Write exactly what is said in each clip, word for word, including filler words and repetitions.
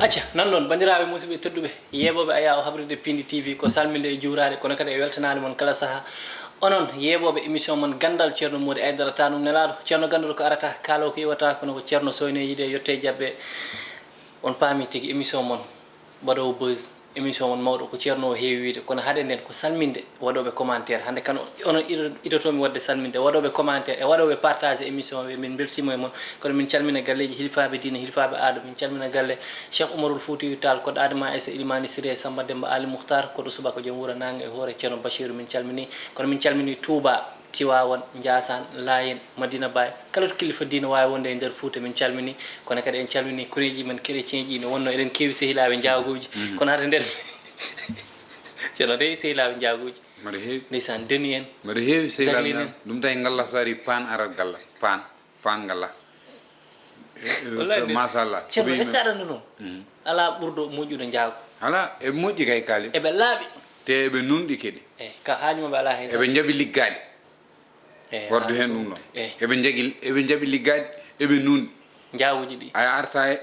Acca, nan ɗon, banndiraaɓe musidɓe tedduɓe, yeeɓooɓe Ayaa o Habride Pindi T V, ko salminde e juuraade, kono kadi e weltanaade mon kala sahaa. Onon yeeɓooɓe émission mon Ganndal, Ceerno Moodi Aydara, taanum nelaaɗo. Ceerno gannduɗo ko arata, kaala ko iwata, kono ko Ceerno soyne yiide, yotte jabbe. On paami tigi émission mon. Waɗoowo buzz, émission mon mawɗo, ko Ceerno o heewi wiyde, kono hade nden ko salminde waɗooɓe commentaire. Hannde kan onon ido-, idotoomi waɗde salminde waɗooɓe commentaire e waɗooɓe partage émission ɓe, min mbeltiima e mon. Kono min calmina galleeji hilifaaɓe diine, hilifaaɓe aada, min calmina galle Cheikh Oumarul Foutiyou Tall, koɗo Adama Aissa, Ilimani Siré, Samba Demba Ali Mukhtar, koɗo subaka joom wuro Naange e hoore Ceerno Bachiru, min calmini. Kono min calmini Touba, Tiwaawan, Njaasaan, Laayeen, Madina Baay, kala to kilifa diine waawi wonde e nder Fuuta, min calmini. Kono kadi en calmini koreeji men, kerecieji, ne wonno eɗen keewi sehilaaɓe njaaguuji. Mhm. Kono hade nder, Ceerno dey sehilaaɓe njaaguuji. Mbaɗa heewi. Ndeysaan, Deni en. Mbaɗa heewi sehilaaɓe Zaglin en. Njaagu-, ɗum tawi ngalla so ari paan arat galla. Paan, paan ngalla. E, e, wallaay, ndeysaan. Machallah. Ceerno, est-ce que aɗa anndi noon? Mhm. Alaa ɓurɗo moƴƴude njaagu. Alaa, eɓe moƴƴi kay, Kali. Eɓe laaɓi. Te eɓe nunɗi kadi. Eyi, ka haaju maɓɓe alaa hay dara. Eɓe njaɓi liggaade. Eyi, waddu heen ɗum ɗon. Eyi. Eɓe njagi, eɓe njaɓi liggaade, eɓe nunɗi. Njaaguuji ɗi. A arta e,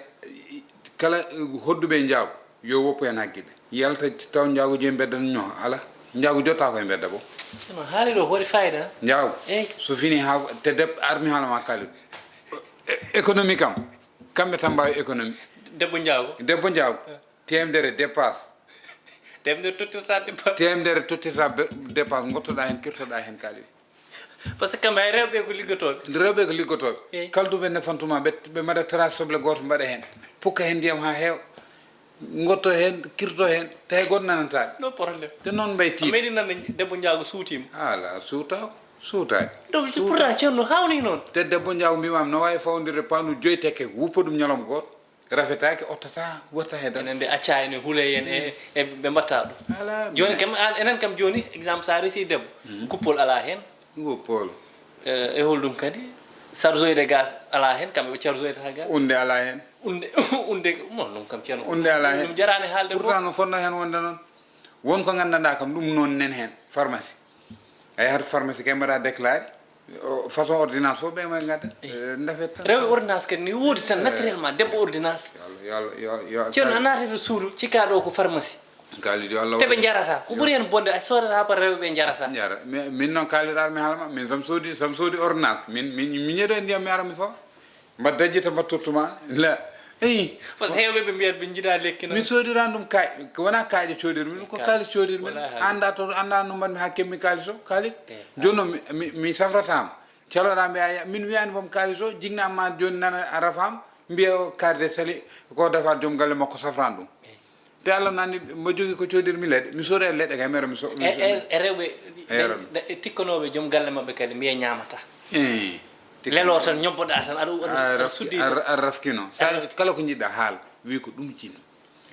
kala, eh, hodduɓe e njaagu, yo woppu heen hakkille. Yalta taw njaagu jey mbedda no ñoha. Alaa. Njaagu jottaako e mbedda bo. Ceerno, haali ɗo ko waɗi fayida. Njaagu. Eyi. So fini haa te deb-, armi haala ma Kali. E-, économie kam. Kamɓe tan mbaawi économie. Debbo njaago. Debbo njaago. Eh. Teemedere dépasse. Teemedere tottirta dépasse. Teemedere tottirta be-, dépasse, ngottoɗaa heen, kirtoɗaa heen kaalis. Par ce que kamɓe hay rewɓe ko liggotooɓe. Rewɓe ko liggotooɓe. Eh. Kala ɗum ɓe nefantuma, ɓe, ɓe mbaɗa trace soble gooto mbaɗa heen. Pukka heen ndiyam haa heewa. Ngotto heen, kirto heen, tawi goɗɗo nanantaa ɓe. No problème. Te noon mbayti. A meeɗi nande debbo njaago suutiima. Alaa, suutaa, suutaani. Donc, c'est pourtant, Ceerno, haawnii noon. Te debbo njaago mbiimaami no waawi fawndirde paanu joyi tekke, wuppa ɗum ñalawma gooto. Rafetaaki, ottataa, watta he dal. Enen nde accaa ene hulee en e, e ɓe mbatta ɗum. Alaa, jooni kam, an, enen kam jooni, exemple, so a resi debbo, mhm, kuppol alaa heen. Kuppol. Eh, e hol ɗum kadi? Chargeoire de gaz alaa heen, kamɓe ɓe chargeoire de gaz. Unde alaa heen. Unde, unde, mo ɗum kam Ceerno. Unde alaa heen. Ɗum jaraani haalde. Pourtant no fotnoo heen wonde noon. Won ko nganndanɗaa kam, ɗum noon nen heen, pharmacie. A yahat pharmacie kay mbaɗa déclaré. O, façon ordonnance fof ɓe ma ngadda. Eh. Eh, ndafet tan. Rewɓe ordonnance kadi ne woodi tan, eh, naturellement, debbo ordonnance. Yo Allah, yo Allah, yo, yo, Ceerno, a naatata suudu, cikkaa ɗo ko pharmacie. Kaalidi yo Allah. Te ɓe njarata. Ko ɓuri heen bonde, a soodata haa par rewɓe ɓe njarata. Njara. Mi, min noon kaaliɗo ar mi haala ma, min sam soodi, sam soodi ordonnance. Min, min, mi ñeɗo e ndiyam mi ara mi fawa. Mbaɗ dajjita mbaɗ tottuma. La. Eyi. Par ce que heewɓe ɓe mbiyat ɓe njiɗa lekki noon. Mi soodiran ɗum kaaƴ. Ko wona kaaƴe coodir min, ko kaalis coodir min. Wala haali. Annda to, annda no mbaɗmi haa keɓmi kaalis o, kaalis. Eh, jooni noon mi, mi, mi safrataama. Caloɗaa mbiya, "Ya, min wiyaani boom kaalis o, jignaa ma jooni nana a rafaama." Mbiya o kaari de sali, ko dafa joom galle makko safraan ɗum. Eh. Te Allah nani mbo jogii ko coodir mi leɗɗe. Mi sooda e leɗɗe kay, mi ara mi so-, mi e, so-, e, e rewɓe, e rewɓe. E tikkanooɓe joom galle maɓɓe kadi mbiya ñaamata. Eh. Lelo tan, ñobboɗaa tan, aɗa, aɗa, a aɗa rafki-, suddii a tan. A, a rafkino. Sa, a rafki-, kala ko njiɗɗaa haal, wi ko ɗum jinmi.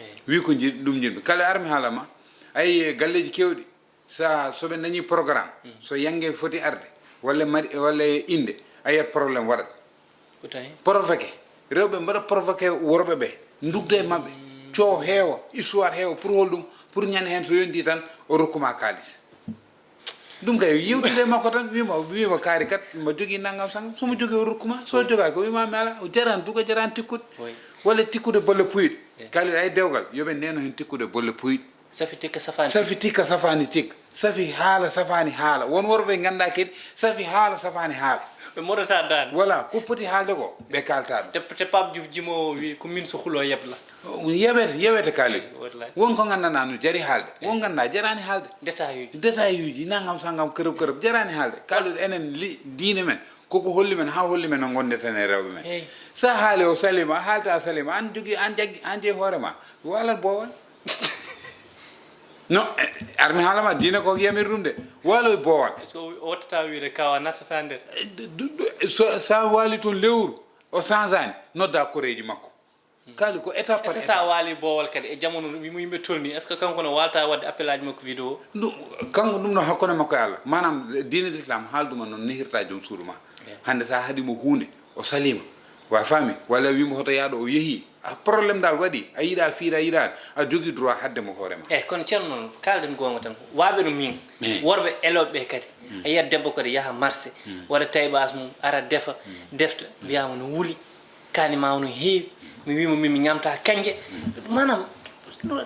Eh. Wi ko njiɗ-, ɗum jinmi. Kala armi haala ma, ay galleeji keewɗi, sa, so ɓe dañi programme, mm, so yannge foti arde, walla mari, walla innde, a yiyat problème waɗat. Ko tawi? Provoqué. Rewɓe mbaɗa provoqué worɓe ɓe, ndugda e maɓɓe, mm, coow heewa, histoire heewa, pour hol ɗum, pour ñande heen so yonti tan, o rokkuma kaalis. Ɗum kay, yewtide e makko tan, wiima, wiima kaari kat, mbo jogii nanngam sanngam, so mbo jogii o rokkuma, so jogaaki, o wiima mi alaa, o jarani duga, jarani tikkude. Oui. Walla tikkude bolle puyɗe. Eh. Kaalid ay dewgal, yo ɓe ndeeno heen tikkude bolle puyɗe. Safi tikka, safaani tikka. Safi tikka, safaani tikka. Safi haala, safaani haala. Won worɓe ɓe ngannduɗaa kadi, safi haala, safaani haala. Ɓe moɗata daan. Voilà, ko poti haalde ko, ɓe kaalta ɗum. Te, te Pape Diouf jimoowo wi, "Ko min so huloo yebla." Yewete, yewete Kaalid. Wallaay. Won ko nganndanaa no jari haalde. Eh. Won ngannduɗaa jaraani haalde. Détail uji. Détail uji, nanngam sanngam, kërëb kërëb, jaraani haalde. Kaalid enen li-, diine men, koko holli men, haa holli men no ngonndeten e rewɓe men. Eey. So a haali o salima, a haalta a salima, aan jogii, aan jaggi, aan jeyi hoore ma, waalat boowal. No, eh, ar mi haala ma, diine ko yamiri ɗum de. Waalo e boowal. Est-ce que o wattata wiide kawa nattata nder? Eh, du-, du-, so, so a waali toon lewru, o sanzaani, nodda koreeji makko. Kaali ko étape par étape. Est-ce que sa waali boowal kadi e jamanu mo yimɓe tolni, est-ce que kanko no waalta waɗde appelaaji makko vidéo? Ɗum, kanko ɗum no hakkunde makko e Allah. Maanaam, diine l'islam haalduma noon nehirta joom suudu ma. Eh. Hannde sa haɗi mo huunde, o salima. Wa faami? Walla wiimo hoto yaaɗo, o yehi. A problème dal waɗi, a yiɗa fiira, a yiɗa, a jogii droit haɗde mo hoore ma. Eyi, kono Ceerno noon, kaalden goonga tan, waaɓe no min, eyi, worɓe elooɓe ɓe kadi, mm, a yiyat debbo kadi yaha marché, mm, waɗa taybas mum, ara defa, mm, defta, mm, mbiyaama no wuli, kaani ma no heewi, Mi wiimo min mi ñamta kanje. Maanaam,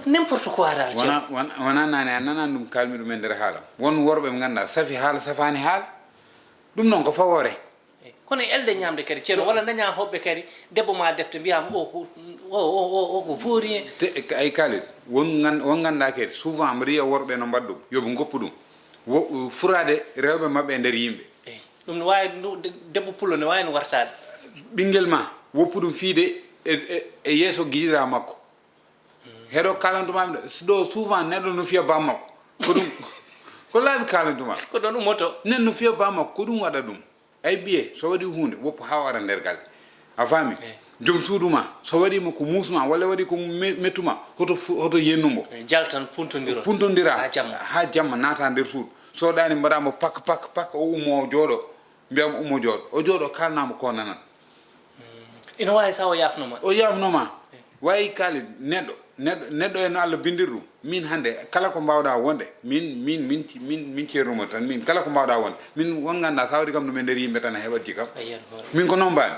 n'importe quoi daal. Wona, wona, wona naane a nanan ɗum kalmi ɗum e nder haala. Won worɓe ɓe ngannduɗaa safi haala, safaani haala. Ɗum noon ko fawoore. Eyi. Kono e elde ñamde kadi, ceerno, walla daña hoɓɓe kadi, debbo ma defte, mbiyama o ko, o, o, o, o ko vaurien. Te, ay Kalidou, won ngan-, won ngannduɗaa kadi, souvent mi riya worɓe no mbaɗa ɗum, yo ɓe ngoppu ɗum. Wo-, furaade rewɓe maɓɓe e nder yimɓe. Eyi. Ɗum ne waawi, ndu-, de-, debbo pullo ne waawi no wartaade. Ɓinngel ma, woppu ɗum fiide e, e, e yeeso giɗiraawo makko. Heɗo kalantuma ɗo, souvent neɗɗo no fiya bammakko. Ko ɗum, ko laabi kalantuma. Ko ɗon ummoto. Neɗɗo no fiya bammakko, ko ɗum waɗa ɗum. Ay ɓiye, so waɗi huunde, woppu haa o ara nder galle. A faami? Eh. Joom suudu ma, so waɗi mo ko muus ma, walla waɗi ko me-, mettu ma, hoto fu-, hoto yennu mbo. Eh, jaltan, puntondiro. Puntondira. Haa jamma. Haa jamma, naata nder suudu. So ɗaani mbaɗa mo pak, pak, pak, o ummo o jooɗo. Mbiyam ummo jooɗo. O jooɗo, kalnamo ko nanan. Ina waawi sa o yaafnoma. O yaafnoma. Eh. Wayi Kalidou, neɗɗo, neɗɗo, neɗɗo e no Allah binndiri ɗum. Min hannde, kala ko mbaawɗa wonde, min, min, min, min, min ceerno mo tan, min, kala ko mbaawɗa wonde, min won ngannduɗaa sa waɗi kam ɗum e nder yimɓe tan a heɓat jikam. A yiyat hoore. Min ko noon mbaami.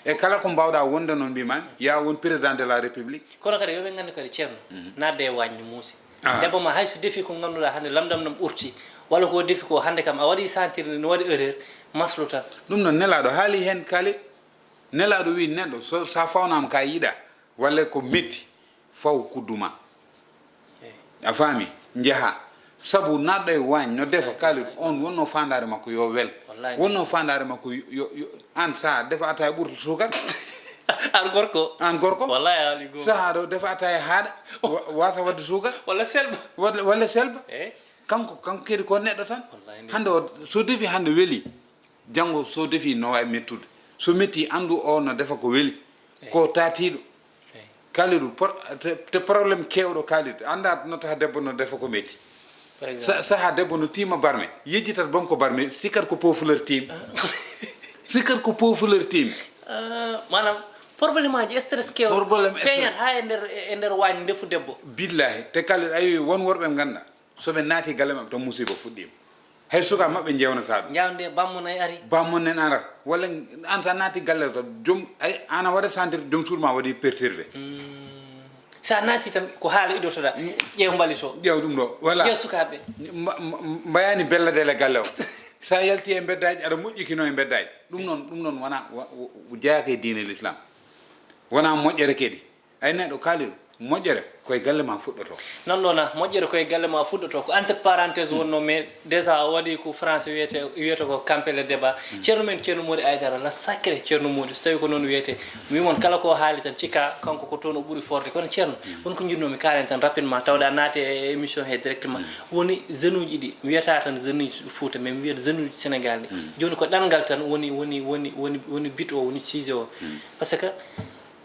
Eh. E kala ko mbaawɗaa wonde noon mbimami, ya won président de la République. Kono kadi yo ɓe nganndu kadi ceerno, mhm, naatde e waañ no muusi. Ah. Debbo ma hay so defi ko ngannduɗaa hannde lamdam nam ɓurti, walla ko defi ko hannde kam a waɗi sentir no waɗi erreur, maslu tan. Ɗum noon nelaaɗo haali heen Kalidou. Nelaaɗo wi neɗɗo, so, sa fawnama ka yiɗa, walla ko metti, faw kuddu ma. Eyi. A faami? Njaha. Sabu naatɗo e waañ, no defa, eyi, Kalidou, eyi, on wonno faandaare makko yo wel. Wallahi. Wonno faandaare makko yo, yo, yo, an sa defa attaaya ɓurto suukar. An gorko. An gorko. Wallahi, haali goonga. Saha ɗo defa attaaya haaɗa, wa-, wasa wadde suukar. Walla selba. Walla, walla selba. Eyi. Kanko, kanko kadi ko neɗɗo tan. Wallahi, ndeysaan. Hannde o, so defi hannde weli, janngo so defi no waawi mettude. So metti, anndu o no defa ko weli. Eyi. Ko taatiiɗo. Eyi. Kalidou, por-, te, te problème keewɗo Kalidou. Annda no taha debbo no defa ko metti. Par exemple. Sa-, saha debbo no tiima barme. Yejjitat banko barme, sikkat ko pot fleur tiimi. Ah. Sikkat ko pot fleur tiimi. Ah, maanaam, problème aji, stress keewɗo. Problème stress. Feeñat haa e nder, e nder waañ ndefu debbo. Billahi. Te Kalidou, ayi, won worɓe ngannduɗaa. So ɓe naati galle maɓɓe tan, musiba fuɗɗiima. Hay suka maɓɓe njewnata ɗum. Njawnde bammo nay ari. Bammo nen ara. Walla an sa naati galle to, joom, ay, an a waɗa sentir joom suudu ma waɗi perturbé. Mm. Sa naati tan ko haala idotoɗa. Mm. Ƴeew mbali to. Ƴeew ɗum ɗo. Voilà. Ƴeew sukaaɓe. Mba-, mba-, mbayani belladele galle o. Sa yalti e mbeddaaji, aɗa moƴƴikino e mbeddaaji. Ɗum noon, ɗum noon wona, wa-, wa-, jeyaaka e diine l'islam. Wona moƴƴere kadi. Ay, neɗɗo Kalidou, moƴƴere koye galle ma fuɗɗoto. Nan ɗo na, moƴƴere koye galle ma fuɗɗoto. Ko entre parenthèse wonno, mais déjà o waɗi ko français wiyete, wiyete ko camper le débat. Mm. Ceerno men, Ceerno Mody Aidara, la sacré Ceerno Mody, so tawi ko noon wiyete. Mi wi mon kala ko haali tan, cika kanko ko toon o ɓuri forde. Kono Ceerno, mm, won ko njiɗnomi kaalen tan rapidement, tawde a naati e émission he directement. Mm. Woni jeune uji ɗi, mi wiyata tan jeune uji Fouta, mais mi wiyata jeune uji Sénégal ɗi. Mm. Jooni ko ɗanngal tan woni, woni, woni, woni, woni but o, woni sujet o. Mm. Parce que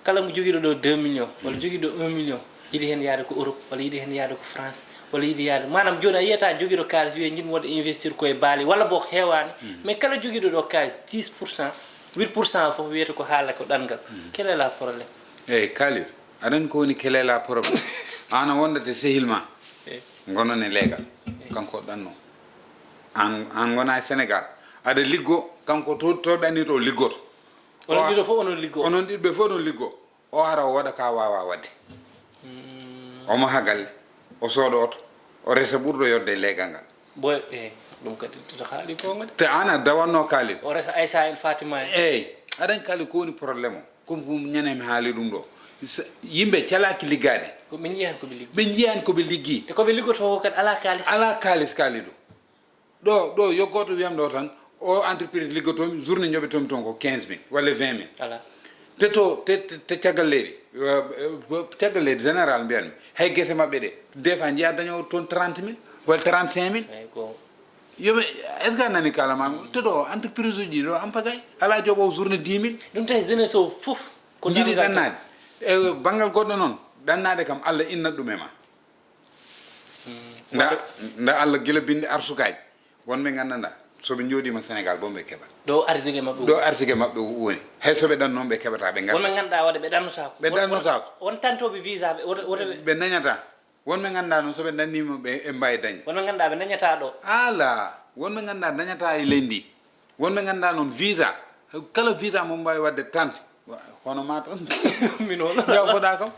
kala mo jogiiɗo ɗo deux millions, walla, mm, jogiiɗo un million, yiɗi heen yahde ko Europe, walla yiɗi heen yahde ko France, walla yiɗi yahde, maanaam, jooni a yiyata jogiiɗo kaalis, wiya, "Njiɗmi waɗde investir ko e baali," walla boog heewaani, mm, mais kala jogiiɗo ɗo kaalis, dix pour cent, huit pour cent fof wiyete ko haala ko ɗanngal. Mm. Quel est le problème? Eeyi, Kalidou, aɗa anndi ko woni quel est le problème? Aan a wondata e sehil ma, eeyi, ngonon e leegal. Eeyi. Kanko ɗanno. Aan, aan ngona e Sénégal. Aɗa liggo, kanko to, to ɗanni to liggoto. Onon ɗiɗo fof onon liggo. Onon ɗiɗo fof onon liggo. O ara o waɗa ka wawa waɗde. Mm. O maha galle, o sooda oto, o resa ɓurɗo yodde e leegal ngal. Boy, eh, ɗum kadi to haali goonga de. Te an a dawanno Kalidou. O resa Aïssa en, Fatima en. Eyi, aɗa anndi Kalidou ko woni problème o? Ko ɗum ñande mi haali ɗum ɗo. Sa-, yimɓe calaaki liggaade. Ko ɓe njiyan ko ɓe liggi. Ɓe njiyan ko ɓe liggi. Te ko ɓe liggoto ko kadi alaa kaalis. Alaa kaalis Kalidou. Ɗo, ɗo, yo gooto wiyam ɗo tan, o entreprise liggotoomi, journée njoɓetoomi toon ko quinze mille walla vingt mille. Alaa. Te to, te, te, te caggal leydi, eh, eh, caggal leydi général mbiyanmi, hay gese maɓɓe ɗe, des fois njiya dañoowo toon trente mille walla trente-cinq mille. Eyi, ko. Yo ɓe, est-ce que a nani kala ma? Te ɗo, entreprise uji ɗo, ampagay, alaa joɓoowo journée dix mille. Ɗum tawi jeunesse o fof ko jiɗi ɗannaade. E banngal goɗɗo noon, ɗannaade kam, Allah innat ɗum e ma. Mm. Nda, nda Allah gila binde arsukaaji. Won ɓe nganndanɗaa, so ɓe njooɗiima Sénégal, bon ɓe keɓat. Ɗo arsike maɓɓe woni. Ɗo arsike maɓɓe woni. Hay so ɓe ɗannoon, ɓe keɓataa, ɓe ngarta. Won ɓe ngannduɗaa waɗa ɓe ɗannotaako. Ɓe ɗannotaako. Won, won, won tantoɓe visa ɓe, woto, woto ɓe. Ɓe dañataa. Won ɓe ngannduɗaa noon, so ɓe ɗanniima, ɓe, ɓe mbaawi dañde. Won ɓe ngannduɗaa ɓe dañataa ɗo. Alaa. Won ɓe ngannduɗaa dañataa e leydi ndi. Won ɓe ngannduɗaa noon visa. Kala visa mo mbaawi waɗde tante. Wa- hono ma tan. Min hono? Jawfoɗa kam.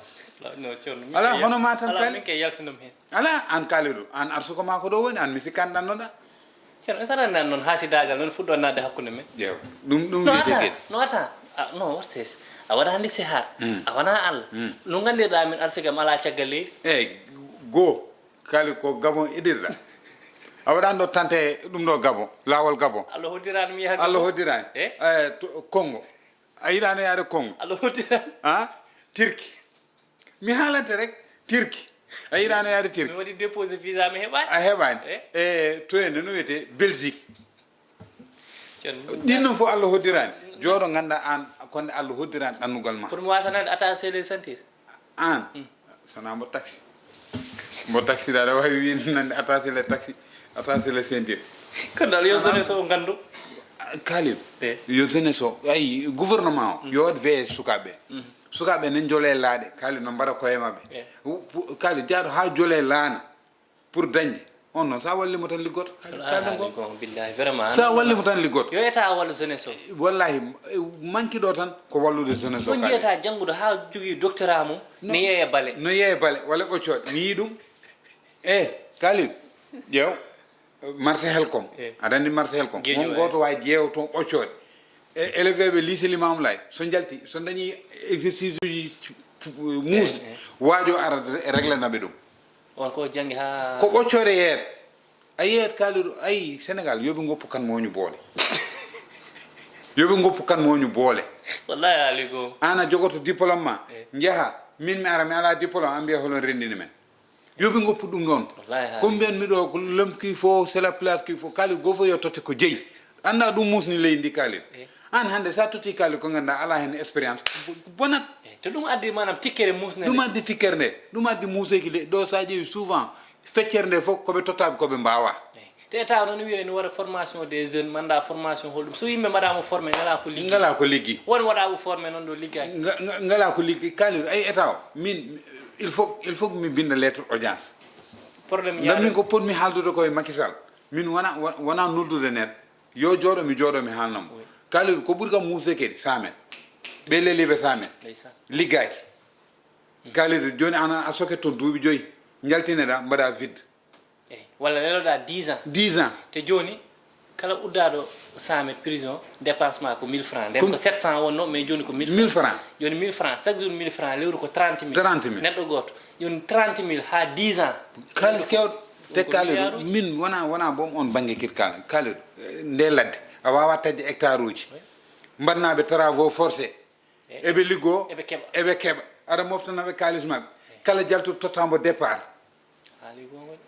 No, Ceerno, min Ala kay hono yal- ma tan ala, kali. Min kay yaltinum heen. Ala, an kalidu, an arsuko ma ko ɗo woni, an mi sikkanɗannoɗa. Ceerno, en saɗannan noon haasidaagal noon fuɗɗo naatde hakkunde men. Jeew, ɗum ɗum No wiyete ata, kadi. No ata. Ah, no, waɗ sees. A waɗa hannde sihaar. Mm. A wona Allah. Mm. No nganndirɗa min arsuka am alaa caggal leydi. Eyyi, goo, kali ko Gabon idirɗa. A waɗani ɗo tante ɗum ɗo Gabon, laawol Gabon. Allah hoddirani mi yaha Allah Gabon. Hoddirani. Eh? Eh, to- Congo. A yiɗano yaade Congo. Allah hoddirani. Ha? Turki. Mi haalante rek, Turki. A yiɗano yaade Mi Turki. Waɗi déposé visa mi heɓaani. A heɓani. Eh? E to ene no wiyete Belgique. Ceerno, Ɗin noon fof Allah hoddirani. Jooɗo ganda an konde Allah hoddirani ɗannugol ma. Pour mi wasanade attaché les ceinture. An. Sona mbo taxi. Mbo taxi da aɗa wawi wiyde nande attaché le taxi. Attaché le ceinture. Ko dal yo sone so ngandu. Kalil. Eh. Yo jeunesse o, ay gouvernement o, yo waɗ veillé sukaɓe. Sukaɓe ne jole laaɗe, Kalil no mbaɗa koye maɓɓe. Eh. Kalil jaaɗo ha jole laana pour dañde. On noon sa wallimo tan liggoto. Kalil, kalɗen ko. Billahi vraiment. Sa wallimo tan liggoto. Yo état wallu jeunesse o. Wallahi, manque ɗo tan ko wallude jeunesse o. Ɗum jiyata jannguɗo ha jogii doctorat mum. No yeeya bale. No yeeya bale walla ɓoccoɗe mi yi ɗum. E Kalil, ƴeew. Marché Helcom. Aɗa anndi marché Helcom? Won gooto wawi ƴeewo toon ɓoccoɗe. E élevé ɓe lycée Limamou Laye so jalti, so dañi exercice uji muus, waajo ara réglana ɓe ɗum. On ko janngi ha ko ɓoccoɗe yeet. A yeet Kalidou, ay Sénégal yoɓe ngoppu kan moñu boole. Yoɓe ngoppu kan moñu boole. Wallahi haali ko. An a jogoto diplôme ma, njaha, min mi ara mi ala diplôme, an mbiya holon rendini men. Yoɓe ngoppu ɗum ɗon. Ko mbiyanmi ɗo ko l'homme qu'il faut, c'est la place qu'il faut. Kalidou goo fof yo totte ko jeyi. Annda ɗum musni leydi ndi Kalidou. An hannde sa totti Kalidou ko ngannduɗaa ala heen expérience, bonat. To ɗum addi maanaam tikkere musne. Ɗum addi tikkere nde. Ɗum addi muuseeki de. Ɗo sa ƴeewi souvent feccere nde fof ko ɓe tottaaɓe ko ɓe mbaawaa. Te état o noon wiya ene waɗa formation des jeunes, manda formation holɗum. So yimɓe mbaɗaama formé, ngalaa ko liggi. Ngalaa ko liggi. Won waɗaaɓe formé noon ɗo liggaaki. Ngalaa ko liggi. Kalidou, ay état o, min, il faut, il faut que mi binda lettre audience. Problème. Ngam min ko potmi haaldude ko e Macky Sall. Min wona, wona noddude neɗɗo. Yo jooɗo, mi jooɗo, mi haalna mo. Kalidou, ko ɓuri kam muusde kadi, cent mètres. Ɓe leliɓe cent mètres. Liggaaki. Kalidou, jooni an a soket toon duuɓi joyi. Njaltineɗa, mbaɗa vide. Eyi, walla leloɗa dix ans. Dix ans. Te jooni, kala uddaɗo cent mètres prison, dépassement ko mille francs. Nden ko sept cents wonno, mais jooni ko mille francs. Jooni mille francs, chaque jour mille francs, lewru ko trente mille. Trente mille. Neɗɗo gooto. Jooni trente mille ha dix ans. Kaalis kewɗo. Te Kalidou, min wona, wona boom on bannge kadi Kalidou. Kalidou, eh, nde ladde, a wawa taƴde hectare uji. Mbaɗnaɓe travaux forcés. Eɓe liggo, eɓe keɓa. Aɗa moftanaɓe kaalis maɓɓe. Kala jaltuɗo tottambo départ.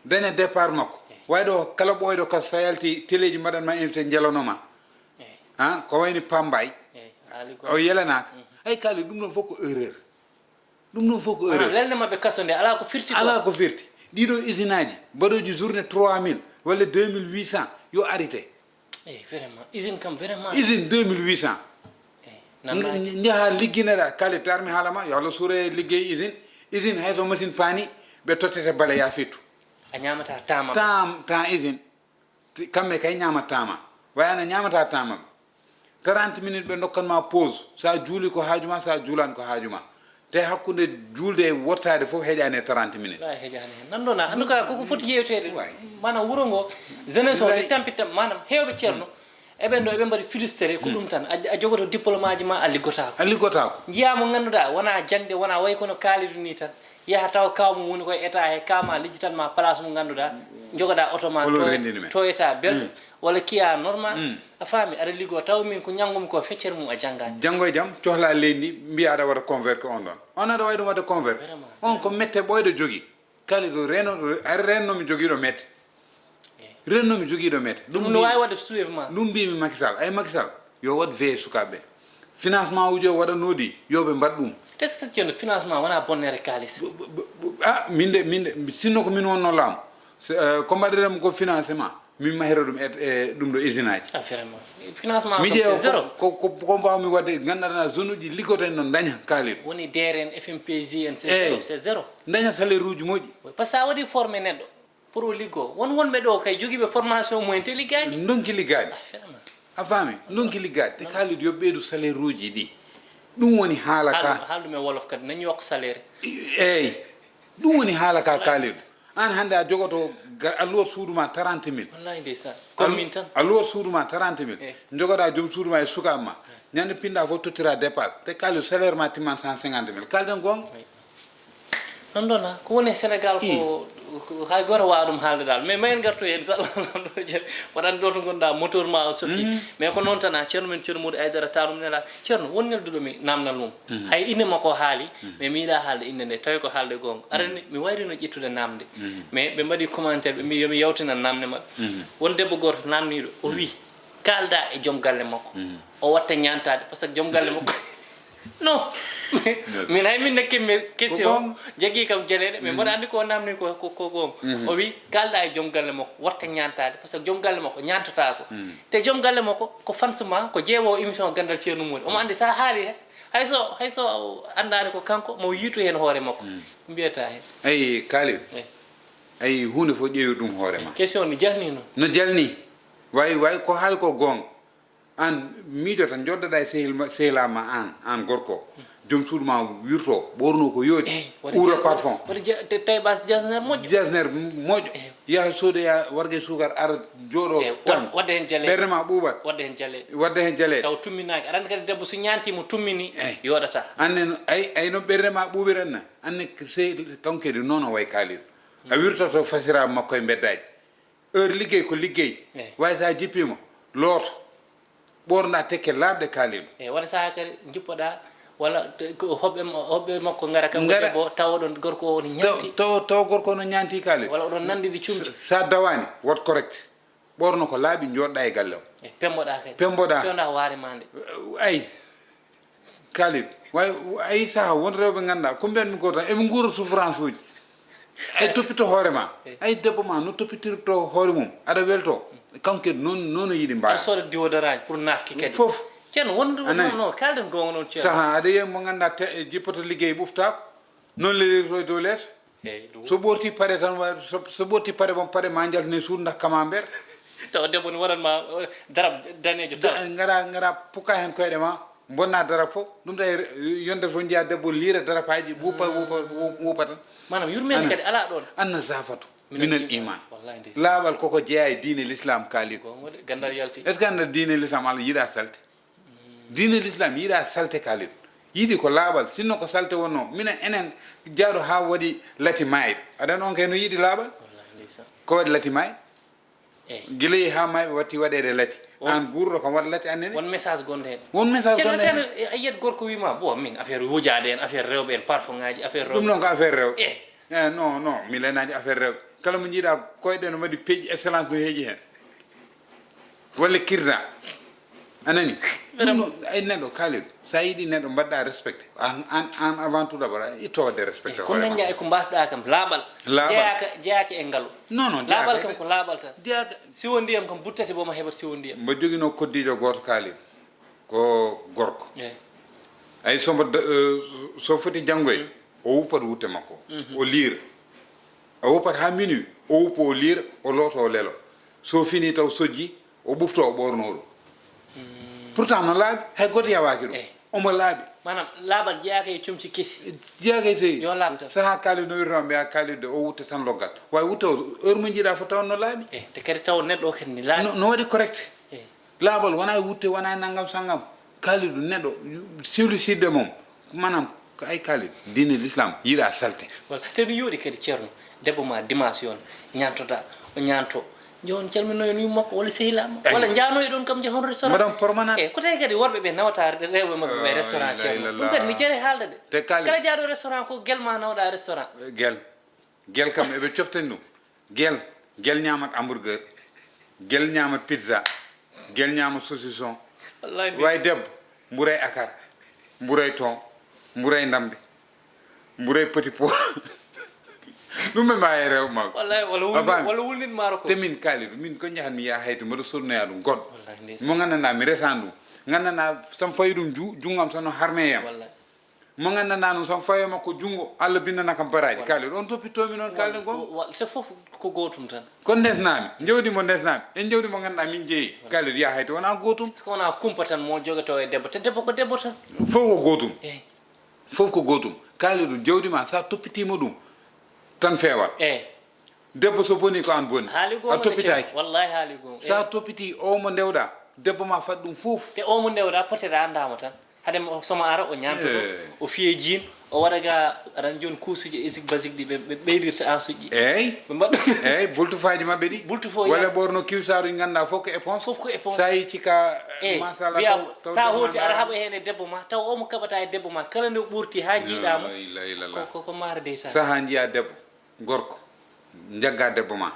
Daña départ makko. Way ɗo kala ɓooyɗo kas sa yalti téléji mbaɗanma invité jelanoma. Ha, ko wayni Pambay. O yelanaka. Ay Kalidou, ɗum ɗon fof ko erreur. Ɗum ɗon fof ko erreur. Lelnde maɓɓe kaso nde, ala ko firti ko. Ala ko firti. Ɗiɗo usine aji, mbaɗoji journée trois mille walla deux mille huit cents, yo arrêté. Eyi, vraiment. Usine kam, vraiment. Usine deux mille huit cents. Eyi, nan njaha liggineɗa, kala tarmi haalama, yo Allah suure liggey usine. Usine hay so machine paani, ɓe tottete bale ya fettu. A ñamata tama. Tam, tam usine. Kamɓe kay ñamata tama. Wayano ñamata tama. Trente minutes ɓe ndokkan ma pause. Sa juuli ko haaju ma, sa juulan ko haaju ma. Te hakkunde juulde e wottaade fof heƴani e trente minutes. Wala heƴani hen. Nan ɗon, en tout cas, koko foti yewteede. Maanaam wuro ngo, jeunesse o, ɓe tampitta, maanaam heewɓe ceerno, eɓen ɗo, eɓe mbaɗi frustré, ko ɗum tan. A, a jogoto diplôme aji ma, a liggotaako. A liggotaako. Njiyaa mo ngannduɗaa, wona jaŋde, wona way kono Kalidou ni tan. Yaha tawa kaw mum woni koye état he, kaw ma lijjitan ma place mo ngannduɗaa, jogoɗaa oto ma, toyota belɗo, walla kiya normal. A faami, aɗa liggoo, taw min ko ñanngumi ko feccere mum a janngaani. Janngo e jam, cohla leydi ndi, mbiya aɗa waɗa convert ko on ɗon. On aɗa wawi ɗum waɗde convert. On ko mette ɓooyɗo jogii. Kalidou reno, ari rennomi jogiiɗo mette. Rennomi jogiiɗo mette. Ɗum no wawi waɗde soulèvement. Ɗum mbimi Macky Sall. Ay Macky Sall, yo waɗ veillé sukaaɓe ɓe. Financement uji o waɗanooɗi, yo ɓe mbaɗ ɗum. Te so ceerno, financement wona bonnere kaalis. Ah, min de, min de, sinno ko min wonno laamu. Ko mbaɗiranmi ko financement. Min mahira ɗum e, e ɗum ɗo usine aji. Ah, vraiment. Financement mi ƴeewa zéro. Ko, ko, ko mbawmi waɗde, gandanɗa zone uji liggoto en no daña kaalel. Woni D R en, F M P J en, c'est zéro, c'est zéro. Daña salaire uji moƴƴi. Parce que sa waɗi formé neɗɗo pour o liggo. Won wonɓe ɗo kay jogiiɓe formation mumen te liggaaki. Ndonki liggaade. Ah, vraiment. A faami? Ndonki liggaade. Te kaalel yo ɓeydu salaire uji ɗi. Ɗum woni haala ka. Haalɗum e wolof kadi, nañ yokk salaire. Eey, ɗum woni haala ka, Kalidou. Aan hannde a jogoto ga-, alluwar suudu ma trente mille. Wallaay ndeysaan. Comme min tan. Alluwar suudu ma trente mille. Eey. Jogoɗa joom suudu ma e sukaaɓe ma. Ñande pinɗa fof tottira dépasse. Te Kalidou, salaire ma timman cent cinquante mille. Kalden goonga. Eey. Non, non, non. Ko woni e Sénégal ko, ko hay gooto waawa ɗum haalde dal. Mais ma en ngartu heen, inchallah, waɗande ɗo to ngonɗa, moteur ma o sofi. Mhm. Mais ko noon tan, a, ceerno men, ceerno Modou Aydara, tarum nela. Ceerno, won nelduɗo mi namnal mum. Mhm. Hay innde makko haali, mhm, mais mi yiɗa haalde innde nde, tawi ko haalde goonga. Aɗa anndi, mi wayrino ƴettude namde. Mhm. Mais ɓe mbaɗi commentaire, ɓe mbi yo mi yawtinan namde maɓɓe. Mhm. Won debbo gooto namniiɗo, o wi, kaalda e joom galle makko. Mhm. O watta ñaantaade, par ce que joom galle makko. Non. Min hay min nekkimmi question. Ko goonga. Jaggi kam jaleeɗe, mais mboɗo anndi ko o namni ko, ko, ko goonga. Mhm. O wi, kaalda e joom galle makko, watta ñaantaade, par ce que joom galle makko ñaantataako. Mhm. Te joom galle makko, ko fans ma, ko jeewo émission Ganndal Ceerno Moodi. Omo anndi so a haali he, hay so, hay so anndaani ko kanko, mo yiitu heen hoore makko. Mhm. Mbiyata heen. Eyi, Kalidou. Eyi. Eyi, huunde fof ƴeewi ɗum hoore ma. Question no jalni noon. No jalni. Wayi, wayi, ko haali ko goonga. Aan miijo tan, njooɗoɗaa e sehil ma, sehilaa ma aan, aan gorko. Joom suudu ma wirto, ɓoorno ko yooɗi, eey, waɗa uura jasner, parfum. Waɗa ja-, te-, taybas jasner moƴƴo. Jasner moƴƴo. Eey. Yaha soodoya warga e suukar, ara jooɗo tan. Eey, wad-, waɗde heen jaleeɗe. Ɓernde ma ɓuuɓat. Waɗde heen jaleeɗe. Waɗde heen jaleeɗe. Taw tumminaaki. Aɗa anndi kadi debbo so ñaantiima tummini, eey, yooɗataa. Anne no, ay, ay no ɓernde ma ɓuuɓirat na. Anne ko sehil kanko kadi noon o wayi Kalidou. A wirtoto fasiraaɓe makko e mbeddaaji. Heure liggey ko liggey. Eey. Way so a jippiima, looto. Ɓoorna tekke laaɓɗe, Kalidou. Eey, waɗa sahaa kadi njippoɗaa, walla te-, ko hoɓɓe mo-, hoɓɓe makko ngara, kanko debbo, tawa ɗon gorko o no ñaanti. Taw, taw, taw gorko o no ñaanti, Kalidou. Walla oɗon nanndidi cumci. Sa, sa dawaani, waɗ correct. Ɓoorno ko laaɓi, njooɗɗaa e galle o. Eey, pemmboɗaa kadi. Pemmboɗaa. Fewna waare ma nde. Ay. Kalidou, way, ay saha won rewɓe ngannduɗaa, ko mbiyanmi ko tan, eɓe nguura souffrance uji. Ay toppito hoore ma. Eey. Ay debbo ma no toppitirto hoore mum, aɗa welto. Kanko kadi noon, noon o yiɗi mbaɗa. Aɗa sooda déodorant pour nafki kadi. Fof. Ceerno, won, a nani? Non, non, kaalden goonga noon, Ceerno. Saha, aɗa yiya mo ngannduɗaa te-, jippoto liggey ɓuftaako, noon lelirto e dow leeso. Eey, ɗum. So ɓoorti paɗe tan, wa-, so, so ɓoorti paɗe, bon, paɗe ma njaltine suudu, ndax kama mbeer. Tawa debbo ne waɗan ma, eh, darab daneejo taw. Da-, ngara, ngara pukka heen koyɗe ma, bonna darab fof. Ɗum tawi re-, yonde fof njiya debbo liira darapaaji, wuupa, wuupa, wu-, wuupa tan. Maanaam yurmeende kadi alaa ɗoon. Anna zafatu minal iman. Wallahi ndeysaan. Laaɓal koko jeyaa e diine l'islam, Kalidou. Goonga de, ganndal yalti. Est-ce que annda diine l'islam Allah yiɗa salte? Diine l'islam yiɗa salte, Kalidou. Yiɗi ko laaɓal. Sinno ko salte wonno, minen enen jaaɗo haa waɗi lati maayɓe. Aɗa anndi on kay no yiɗi laaɓal? Wallahi ndeysaan. Ko waɗi lati maayɓe? Eey. Gila yehi haa maayɓe watti waɗeede lati. On, aan guurɗo kam waɗ lati annene. Won message gonɗo heen. Won message gonɗo heen. Ceerno, a yiyat gorko wi ma, bon, min affaire wujaade en, affaire rewɓe en, parfum ŋaaji, affaire rewɓe. Ɗum noon ko affaire rewɓe. Eey. Eh, non, non, mi leenaani affaire rewɓe. Kala mo njiiɗa koyɗe no mbaɗi peeji excellence no heeji heen. Walla kirda. A nani? Ɗum noon, ay neɗɗo, Kalidou, so a yiɗi neɗɗo mbaɗɗa respecté. Aan, aan, aan avant tout d'abord, a itto waɗde respecté hoore ma. Ko dañɗa e ko mbasɗa kam, laaɓal. Laaɓal. Jeyaaka, jeyaaka e ngalu. Non, non, jeyaaka. Laaɓal kam ko laaɓal tan. Jeyaaka. Siwo ndiyam kam buttati bo ma heɓat siwo ndiyam. Mbo joginoo koddiijo gooto, Kalidou. Ko gorko. Eey. Ay, so mbo da-, eh, so foti janngoy, mm, o wuppat wutte makko. Mhm. O liira. O wuppat haa minuit, o wuppa, o liira, o looto, o lelo. So fini taw sojji, o ɓufto, o ɓoorno ɗum. Mm. Pourtant no laaɓi, hay gooto yawaaki ɗum. Eey. Omo laaɓi. Maanaam laaɓal jeyaaka e comci kesi. Jeyaaka e sey. Yo laaɓ tan. Sahaa Kalidou no wirnoo mbiya Kalidou o wutta tan loggat. Way wutta o, heure mo njiiɗa fof taw no laaɓi. Eey, te kadi taw neɗɗo o kadi ne laaɓi. No, no waɗi correct. Eey. Laaɓal wonaa e wutte, wonaa e nanngam sanngam. Kalidou neɗɗo, civilisé mum. Maanaam, ko ay Kalidou, diine l'islam, yiɗa salte. Wala, te no yooɗi kadi, Ceerno, debbo ma dimanche yon, ñaantoɗa, o ñaanto. Yo on calmino en yumma makko, walla sehilaa makko. Eey. Walla njaanoyo ɗon kam, njahon restaurant. Mbaɗon promenade. Eey, ko tawi kadi worɓe ɓe nawata re-, rewɓe maɓɓe ɓe restaurant, Ceerno. Ɗum kadi ne jere haalde de. Te Kalidou. Kala jaaɗo restaurant ko gel ma nawɗa restaurant. Gel. Gel kam, eɓe coftani ɗum. Gel, gel ñaamat hamburger, gel ñaamat pizza, gel ñaamat saucisson. Wallahi ndeysaan. Way debbo, mburay akara, mburay thon, mburay ndambe, mburay petit pois. Ɗum ɓe mbawi e rewɓe mabɓe. Wallahi, walla wulni-, walla wulnin maaro ko. Te min Kalidou, min ko njahan mi yaha hayto, mboɗo sodnoya ɗum goɗɗo. Wallahi ndeysaan. Mo nganndanɗa mi resan ɗum. Nganndanɗa sam fawi ɗum ju-, junngo am tan no harme yam. Wallahi. Mo nganndanɗaa noon, so fawi e makko junngo, Allah binndana kam baraaji. Voilà. Kalidou, on toppitoomi noon, voilà, kaalɗen ko? Wa-, wa-, so fof ko gootum tan. Ko ndesnaami, njawdi mo ndesnaami, e njawdi mo ngannduɗaa min jeyi. Voilà. Kalidou, yaa hay to wonaa gootum. Est-ce que wonaa kumpa tan mo jogotoo e debbo? Te debbo ko debbo tan. Fof ko gootum. Eey. Fof ko gootum. Kalidou, jawdi ma, so a toppitiima ɗum, tan feewal. Eey. Debbo so boni ko aan boni. Haali goonga. A toppitaaki. Wallaahi haali goonga. So a toppitii o mo ndewɗaa, debbo ma fad ɗum fof. Te o mo ndewɗaa, peut-être a anndaama tan. Hade mo, so mo ara, o ñaamtoto, eh, o fiye jiin, o waɗa ga, aɗa anndi jooni kuusuuji e isik basik ɗi ɓe, ɓe ɓeydirta ansuuji. Eey. Ɓe mbaɗa ɗum. Eey, bultufaaji maɓɓe ɗi. Bultu fof. Walla ɓoorno kiwsaaruji ngannduɗaa fof ko éponge. Fof ko éponge. So a yii cika, eh, machallah, wiya taw, taw sa debbo ma hooti, aɗa ndaarama. Haɓa heen e debbo ma, taw o mo kaɓata e debbo ma, kala nde o ɓoorti haa jiiɗaa mo. La ilaha illallah. Ko, ko, ko maare dey tan. Sahaa njiyaa debbo. Gorko, njaggaa debbo ma,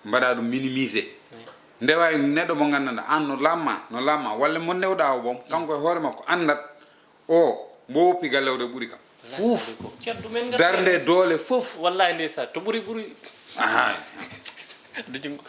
mbaɗaa ɗum minimisé. Oui. Ndewaa e neɗɗo mo nganndanɗaa, aan no laammaa, no laammaa, walla mo ndewɗaa o boom, kanko e hoore makko anndat o mbo woppi galle o de ɓuri kam. Wallaahi, fuuf. Ɓuri ko. Ceerno, ɗum en nganndaa. Darnde doole fof. Wallaahi, ndeysaan, to ɓuri, ɓuri. Aha. Do junngo.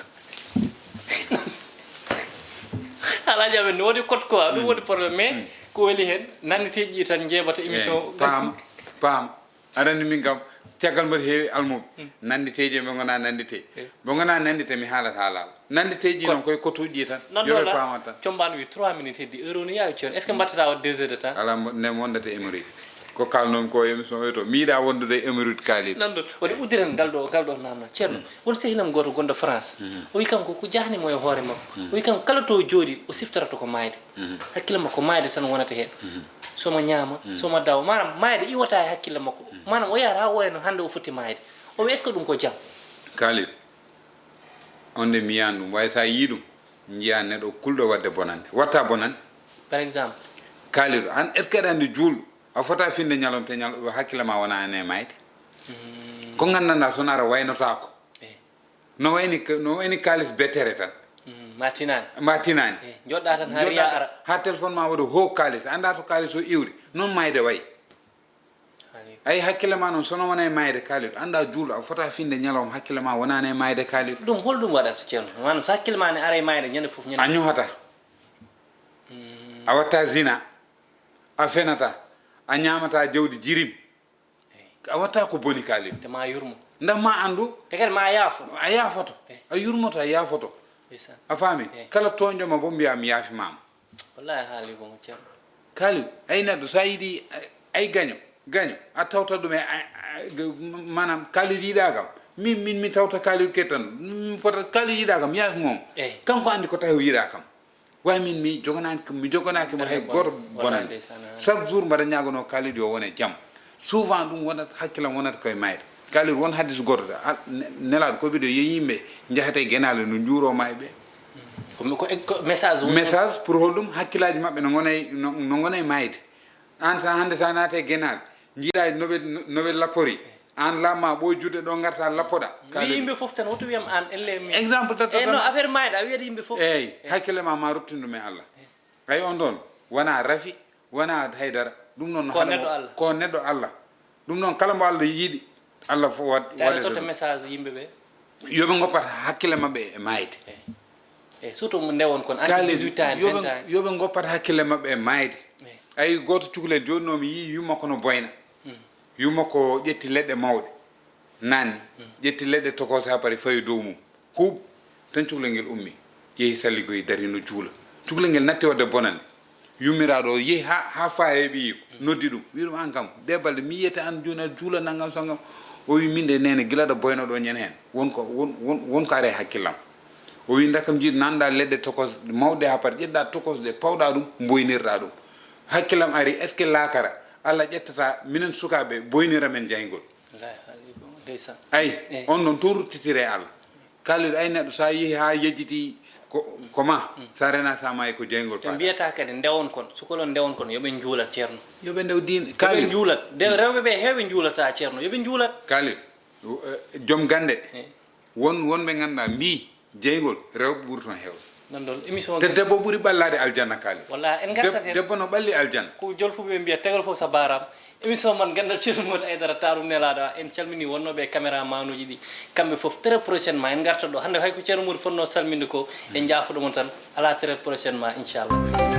Alaaji amen, no woodi code quoi, ɗum woni problème, mais ko weli heen, nanniteeji ɗi tan njeeɓata émission. Eh, paama, paama. Aɗa anndi min kam, caggal mbaɗa heewi almuɓe. Mm. Nannditeeji ɓe ngonaa nanndite. Eh. Ɓe ngonaa nanndite, mi haalata haalaama. Nannditeeji noon koye kotuuji tan. Yo ɓe paama tan. Combaan wi trois minutes heddi, heure o no yaawi, Ceerno. Est-ce que mbaɗtataa waɗ deux heures de temps? Alaa, mbo-, nde wondata hémorroïde. Ko kaalnoomi ko émission o to. Mi yiɗaa wondude e hémorroïde kaaliiɗo. Nan ɗo, waɗi uddiren ngal ɗo, ngal ɗo naamnal. Ceerno, mm, won sehinam gooto gonɗo France. Mm. O wi kanko ko jahni mo e hoore makko. Mm. O wi kanko kala to jooɗi, o siftorata ko maayde. Mhm. Hakkille makko maayde tan wonata heen. Mhm. So mo ñaama, mhm, so mo dawa. Maanaam maayde iwata e hakkille makko. Mhm. Maanaam o yahata o wayno hannde o foti maayde. O wi, est-ce que ɗum ko jam? Kalidou, on de mi yiyaani ɗum. Way so a yii ɗum, njiyaa neɗɗo kulɗo waɗde bonannde. Watta bonannde. Par exemple? Kalidou, an, est-ce que aɗa anndi juulɗo? A fota finde ñalawma te ñal-, hakkille ma wona e maayde. Mm. Ko nganndanɗaa so nara waynotaako. Eh. No wayni k-, no wayni kaalis bettere tan. Mm, ma tinaani. Ma tinaani. Eh, njoɗɗaa tan haa riya ara. Haa téléphone ma waɗa ho kaalis. Anndaa to kaalis o iwri. Noon maayde wayi. Haali. Ay, hakkille ma noon, so no wona e maayde, Kalidou, anndaa juulɗo, a fota finde ñalawma, hakkille ma wonaani e maayde, Kalidou. Ɗum, hol ɗum waɗata, Ceerno? Maanaam, so hakkille ma ne ara e maayde ñande fof, ñande. A ñohata. Mm. A watta zina. A fenata. A ñaamata jawdi jirim. Eey. A watta ko boni, Kalidou. Te ma yurmo. Nda ma anndu. Te kadi ma yaafo. A yaafoto. Eey. A yurmoto, a yaafoto. Ndeysaan. A faami? Eey. Kala tooñɗo ma bo mbiya mi yaafimaama. Wallaahi haali ko mo Ceerno. Kalidou, ay neɗɗo, so a yiɗi, ay, ay gaño, gaño, a tawta ɗum e, a, a, g-, maanaam, Kalidou yiɗaa kam. Min, min, mi tawta Kalidou ke tan. Mi fota Kalidou yiɗaa kam, yaafi moom. Eey. Kanko anndi ko tawi o yiɗaa kam. Way min mi joganaaki, mi joganaaki mo hay gooto bonannde. Wallaahi ndeysaan, ah. Chaque jour mbaɗa ñaagonoo Kalidou yo wone jam. Souvent ɗum wonata, hakkillam wonata koye maayde. Kalidou, won hadis gooto de, a, ne-, nelaaɗo ko wiɗo yo yimɓe njahata e genaale no njuuroo maayɓe. Ko, ko, ko message woni. Message pour holɗum? Hakkillaaji maɓɓe no ngona e, no, no ngona e maayde. Aan sa hannde sa naata e genaale, njiiɗaa no ɓe, no ɓe lappori. Aan laamma ɓooy juuɗe ɗo ngarta lappoɗa. Mi yimɓe fof tan, woto wiyam aan, elle mi. Exemple tan. Eey, non, affaire maayde, a wiyat yimɓe fof. Eey, eey. Hakkille ma, ma ruttin ɗum e Allah. Eey. Ay on ɗon, wona rafi, wona haydara. Ɗum noon ko haɗa neɗɗo mo, Allah. Ko neɗɗo Allah. Ɗum noon kala mbo Allah yiɗi, Allah fo-, waɗ-, tawi waɗata totta ɗum. Message yimɓe ɓe. Yo ɓe ngoppat hakkille maɓɓe e maayde. Eey. Eey, surtout mo ndewon kon, entre dix-huit ans, yo ɓe, vingt ans. Yo ɓe ngoppat hakkille maɓɓe e maayde. Eey. Ay, gooto cukalel jooɗinoo mi yii yumma kono boyna. Mm. Yumma ko ƴetti leɗɗe mawɗe. Naanni, mm, ƴetti leɗɗe tokoose haa pari fawi dow mum. Huuɓ, tan cukalel ngel ummi. Yehi salligoyi dari no juula. Cukalel ngel natti waɗde bonannde. Yummiraaɗo o yehi haa, haa faa heɓi yiiko. Mm. Noddi ɗum. Wi ɗum, "Aan kam, dee balɗe, mi yiyete aan jooni aɗa juula nanngam sanngam." O wi, "Min de neene, gila ɗo boyno ɗo ñande heen. Won ko, won, won, won ko ari e hakkillam." O wi, "Ndakam jiiɗ nanɗa leɗɗe tokos mawɗe haa pari. Ƴetɗa tokos ɗe, pawɗa ɗum, mboynirɗa ɗum. Hakkillam ari, est-ce que laakara, Allah ƴettata minen sukaaɓe, boynira men jayngol?" Wallaahi, haali ko ndeysaan. Ay, eey. On ɗon to ruttitire Allah. Kalidou, ay neɗɗo, so a yehi haa yejjiti ko, ko ma, mm, so a rena, so a maayi ko jeyngol. Ɓe mbiyata kadi ndewon kon, sukolon ndewon kon, yo ɓe njuulat, Ceerno. Yo ɓe ndew diine. Yo ɓe Kalidou. Njuulat. De, rewɓe ɓe heewɓe njuulata, Ceerno. Yo ɓe njuulat. Kalidou, eh, joom gannde. Eey. Won, won ɓe ngannduɗaa mbii jeyngol rewɓe ɓuri toon heewde. Nan ɗon émission. Te debbo ɓuri ɓallaade aljanna, Kalidou. Wallaahi, en ngartat heen. Deb-, debbo no ɓalli aljanna. Ko jolfuɓe ɓe mbiya, tegal fof so baaraam. Émission mon ganndal Ceerno Mody Aidara Taaru Nelaaɗo, en calminii wonnooɓe e caméra manuuji ɗi. Kamɓe fof, très prochainement, en ngartat ɗo. Hannde hay ko Ceerno Mody fotnoo salminde ko, en njaafoɗo mo tan. Alaa, très prochainement, inchallah.